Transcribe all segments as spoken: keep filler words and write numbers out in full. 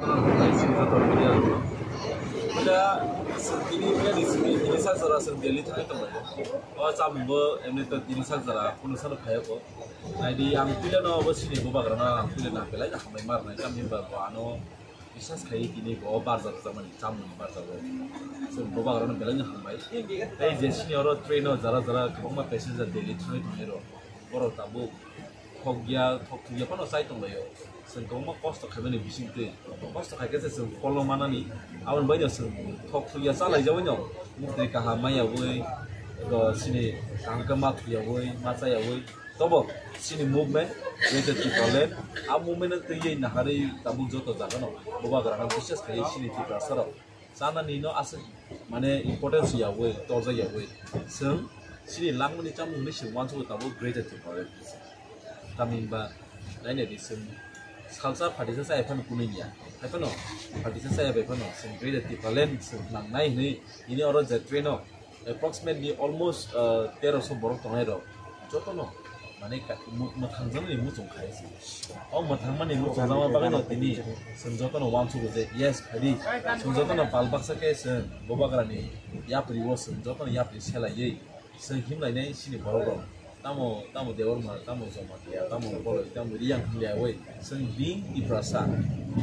Tini, tini, tini sak jora chwng Delhi thangwi tonglaio. O chamungo emni to tini sak jora kunu sano phaiyago. Naidi ang puilano bo chini bubagrano ang puilano ang belai hambai marnai, tamni hwnba bo ano biswas khaiwi tini bo barjak rwjakmani chamungni barjago. Chwng bubagrano belai no hambai. Tei je chini oro train o jara jara kwbangma passenger Delhi thangwi tongnai rok. Borok tabuk thokya, thok thokya phano chai tonglaio. Chwng kwbangma kosto khaimani bisingtwi. Kosto khaikhe se chwng pholno manani. Aboni baino chwng thok thokya chalaijagwino. Muktwi kaham maiyawi, ego chini kaham khe ma thuyawi, ma chayawi. Tobo chini movement, Greater Tipraland, a movement no twiwi naharwi tabuk joto jagano bubagrano biswas khaiwi chini Tiprasarok chanani no aswk mane importance yawi, torjak yawi. Chwng chini langmani chamung hinwi chwng uansukgo tabuk Greater Tipraland. Tamni hwnba nainai di chwng salsa phatisa chaya phano kunui ya. Hai phano phatisa chaya bai phano chwng Greater Tipraland chwng nangnai hinwi tini oro je train o approximately almost, uh, teroso borok tongnai rok jotono mane ka-, mu-, mwthangjaknai muchung khai se. O mwthangmani muchungjakma bagwino tini chwng jotono uansukgo je yes phaidi chwng jotono pal baksa khe chwng bubagrani yapri o chwng jotono yapri selaiwi chwng himlainai chini borok rok. Tamo, tamo Debbarma, tamo Jamatia, tamo Boloi, tamo Riyang hinlaiwi chwng being Tiprasa.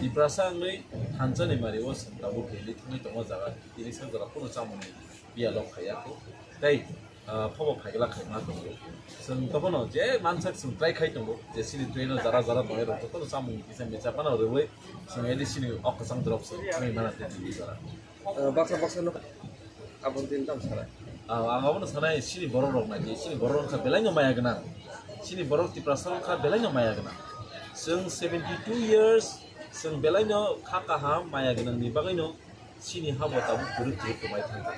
Tiprasa wngwi thansa ni mari o chwng tabuk Delhi thangwi tongma jaga tini sak jora kuno chamani bialok khaiya kho. Tei, ah, phobo phaigla khaima tongo. Chwng tobono je mansak chwng try khai tongo, je chini train o jara jara tongnai rok jotono chamung kisa mecha phano rwui chwng edi chini o kwchang drop se thangwi mana tei tini jora. Ah, baksa baksa no aboni tini tamo sanai. Ah, ang abono sanai chini borok rok nai, chini borok rok wngkha belai no maya gwnang. Chini borok Tiprasa wngkha belai no maya gwnang. Chwng seventy two years, chwng belai no kha kaham maya gwnang ni bagwi no chini ha bo tabuk kwrwk kwrwk kwbai thangkha.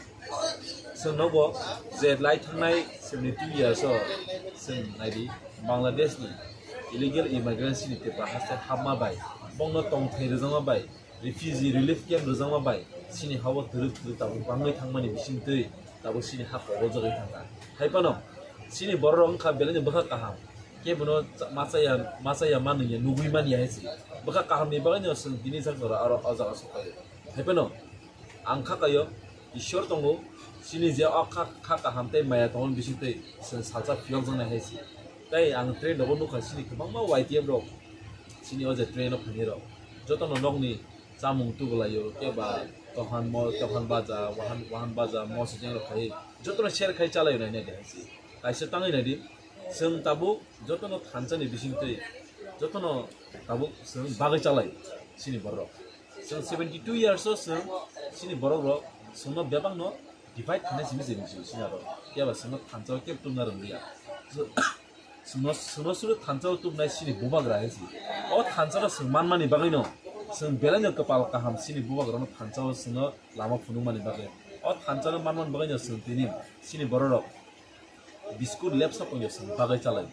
Chwng nogo je lai thangnai seventy two years o chwng naidi Bangladesh ni illegal immigrant chini Tripura haste hapma bai, bongno tongthai rwjakma bai, refugee relief camp rwjakma bai chini ha o twrwk twrwk tabuk bangwi thangmani bisingtwi tabuk chini ha koboljagwi thangkha. Hai phano chini borok rok wngkha belai no bwkha kaham. Kebono cha-, ma chaya, ma chaya, ma nungya, nugui manya hai se. Bwkha kaham ni bagwi no chwng tini sak jora aro o jaga sok khaio. Hai phano ang kha kaio, Ishwar tongo, chini je o kha, kha kaham tei maya tongo bisingtwi chwng salsa phiyokjaknai hai se. Tei ang train rogo nukha chini kwbangma Y T F rok, chini o je train o phainai rok. Jotono nokni chamung tubulaio, keba tohan mo, tohan baja, wahan, wahan baja, mo sijeng rok khai, jotono share khai chalaio nainai de hai se. Kaisa tangwi naidi, chwng tabuk jotono thansa ni bisingtwi, jotono tabuk chwng bagwi chalai chini borok. Chwng seventy two years o chwng chini borok rok chwngno bebak no divide khainai simi se chini aro. Keba chwngno thansa o kebo tubuna rwngya. Chwngno, chwngno suru thansa o tubunai chini bubagra hai se. O thansa no chwng manmani bagwi no chwng belai no kwpal kaham chini bubagra no thansa o chwngno lama phunukmani bagwi. O thansa no manmani bagwi no chwng tini chini borok rok biskut lepsa khonjo chwng bagwi chalai.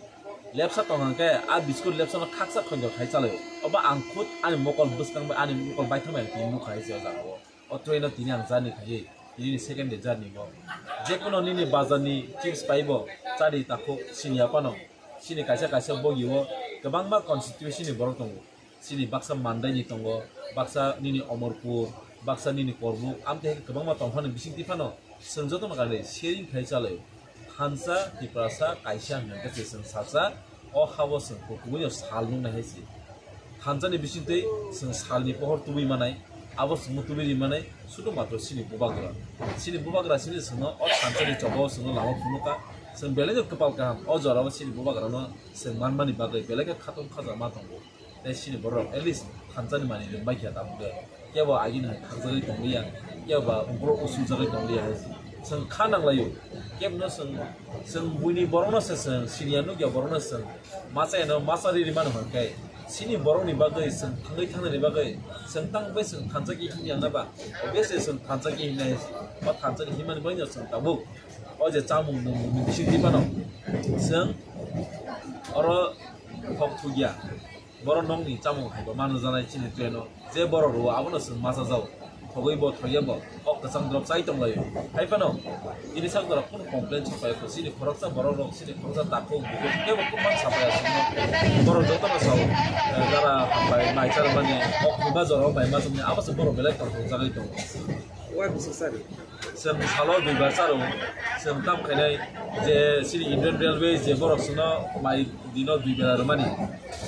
Lepsa tong hwnkhe a biskut lepsa no khaksa khonjo khai chalai. Obo ang khud ani mokol bwskang bai ani mokol baithang bai ang tini nukha hai se o jaga o. O train no tini ang journey khaiwi, tini ni second day journey o. Jekuno nini bazar ni chips paibo, chadi takhuk, sini aphano. Chini kaisa kaisa bogi o kwbangma constituency ni borok tongo. Chini baksa Mandai ni tongo, baksa nini Omorpur, baksa nini Korbuk, amtwi hai kwbangma tongphano bisingtwi phano. Chwng jotono kanwi sharing khai chalai. Thansa, Tiprasa, kaisa hwnkhe se chwng salsa, o ha-o chwng kukubuino sal nuknai hai se. Thansani bisingtwi chwng salni pohor tubui manai, abo chwngno tubui ri manai, sudu matro chini bubagra. Chini bubagra chini chwngno o thansani chobao chwngno lama phunukha, chwng belaino kwpal kaham, o jorao chini bubagrano chwng manmani bagwi belai khe khatung khaja ma tongo. Tei chini borok at least thansani manwi rwngbai kha tabuk de. Kebo agini hai khakjagwi tongliya, kebo ba borok usujagwi tongliya hai se. Chwng kha nanglaio. Kebno chwng, chwng buini borokno se chwng siniya nukya borokno chwng machayano macha riri mano hwnkhe chini borokni bagwi chwng thangwi thangnani bagwi chwng tang bai chwng thansa khe himya na ba? Obviously chwng thansa khe himnai hai se. O thansani himani bagwino chwng tabuk o je chamung nwngmungni bisingtwi phano chwng oro thok thukya. Borok nokni chamung hai ba mano janai chini train o. Je borok rwo abono chwng ma chajao. Thogwi bo thoya bo kok kwchang drop chai tong laio. Hai phano tini sak jora phano complain sapai ko, chini khoroksa borok rok, chini khoroksa takhuk bukhuk kebo kwbang sapai aswkno. Borok jotono sao, eh, jara hambai mai char mani kok hima jora bai ma chumni abo se borok belai tong tong jagwi tongo. Wai bwswk sari? Chwng salo duibar charo, chwng tam khainai je chini Indian Railway je borok chwngno mai dino dui bela rwmani.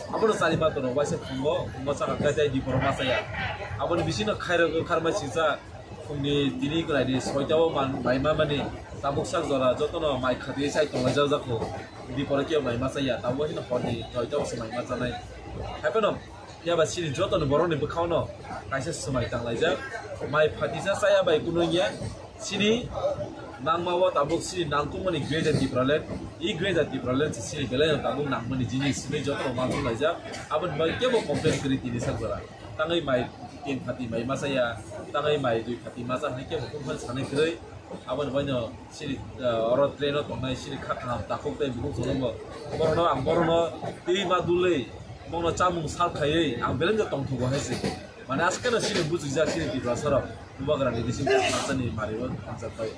Abono chari ma tono, waisa phungo, phungo chakha khe tei diporo ma chaya. Aboni bisingo khairok kharma sijak phungni tini kwlaini soita o man-, mai ma mani tabuk sak jora jotono mai khati chai tonglai jak jakho. Diporo kebo mai ma chaya, tabuk hino horni noita o se mai ma chanai. Hai phano phiya ba chini jotono borokni bwkhao no kaisa swmai tanglaijak. Mai phatisa chaya bai kunu wngya. Chini nangma o tabuk chini nangkukmani Greater Tipraland, i Greater Tipraland se chini belai no tabuk nangmani jinis hinwi joto rok manthok laijak. Aboni bagwi kebo complain kwrwi tini sak jora. Tangwi mai tin phati mai ma chaya, tangwi mai dui phati ma cha hinwi kebo kung phai sanai kwrwi. Aboni bagwi no chini, ah, oro train o tongnai chini kha kaham takhuk tei bukhuk chwlwng bo. Borokno ang borokno twi ma dulwi, bongno chamung sal khaiwi ang belai no tongthogo hai se. Mane askeno chini bujijak chini Tiprasa rok. Bubagrani bising Tiprasani mario hamjak bai.